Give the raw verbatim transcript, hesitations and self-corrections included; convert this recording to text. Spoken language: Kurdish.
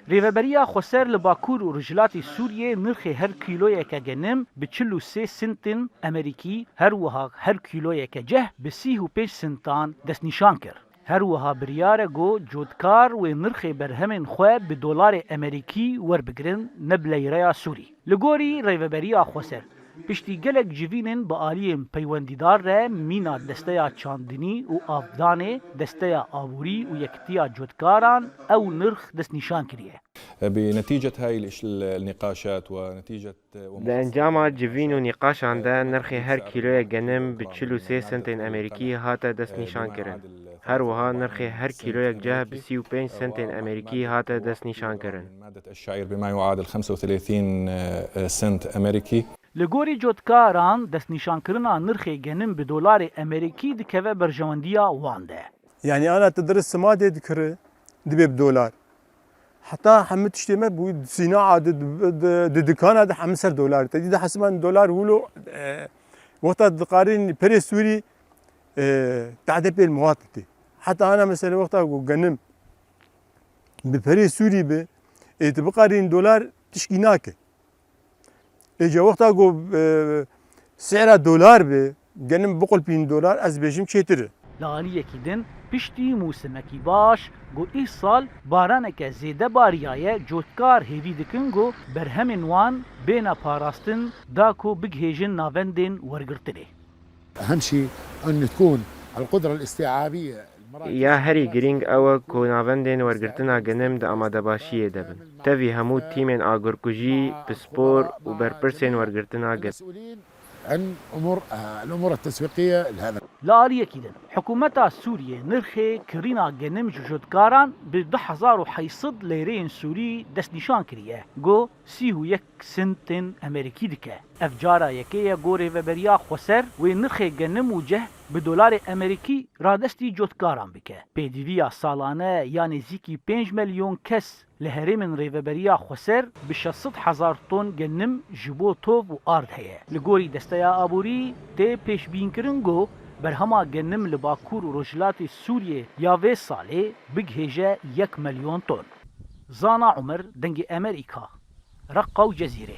Rêveberiya Xweser li Bakur û Rojhilatê Sûriyê nirxê her kîloyeke genim bi çil û sê sentên Amerîkî, her wiha her kîloyeke ceh bi sî û pênc sentan destnîşan kir. Her wiha biryar e ku cotkar wê nirxê berhemên xwe bi dolarê Amerîkî werbigirin, ne bi leyreya Sûrî. Li gorî Rêveberiya Xweser, piştî gelek civînên bi aliyên peywendîdar re mîna Desteya Çandinî û Avdanê, Desteya Aborî û Yekitiya Cotkaran ew nirx destnîşan kiriye. بنتيجة هاي الإش- النقاشات ونتيجة Di encama civîn û nîqaşan de nirxê her kîloyek genim bi çil û sê sentên Amerîkî hate destnîşankirin. Her wiha nirxê her kîloyek ceh bi sî û pênc sentên Amerîkî hate destnîşankirin. مادة الشعير بما يعادل خمسة وثلاثين سنت أمريكي. Li gorî cotkaran, destnîşankirina nirxê genim bi dolarê Amerîkî dikeve berjewendiya wan de. Yani ana tu diri simadê dikiri dibê bi dolar. Heta hemû tiştê me bû di sînaa di, di, di, di dikana de hemû ser dolar. Te dî de hesiban dolar wilo e, wexta diqarîn perê Sûrî e, tade pêl muhat tê. Heta ana mesela wexta ku genim bi perê Sûrî bi ê tu biqarîn dolar tişkî nake. Êca wexta ku e, sêra dolar bi genim biqulpîn dolar ez bêjim çêtir e. Li aliyekî din, piştî mûsimekî baş, ku îsal baraneke zêde bariyaye, cotkar hêvî dikin ku berhemên wan bêne parastin da ku bigihêjin navendên wergirtinê. أهم شيء أن تكون القدرة الاستيعابية Ya herî girîng ew e ku navendên wergirtina genim di amadebaşiyê de bin. Tevî hemû tîmên agirkujî, pispor û berpirsên wergirtina genim. عن أمور الأمور التسويقية لهذا. Li aliyekî din, hikûmeta Sûriyê nirxê kirîna genim ji jotkaran bi du hezar û heyt sed leyreyên Sûrî destnîşan kiriye, ku sî û yek sentên Amerîkî dike. Ev cara yekê ye ku Rêveberiya Xweser wê nirxê genim û ceh bi dolarê Amerîkî radestî cotkaran bike. Pêdiviya salane ya nêzîkî pênc milyon kes li herêmên Rêveberiya Xweser bi şeş sed hezar ton genim ji bo tov û ard heye. Li gorî Desteya Aborî tê pêşbînkirin ku berhema genim li Bakur û Rojhilatê Sûriyê ya vê salê bigihêje yek milyon ton. Zana Umer, Dengê Amerîka, Reqa û Cezîrê.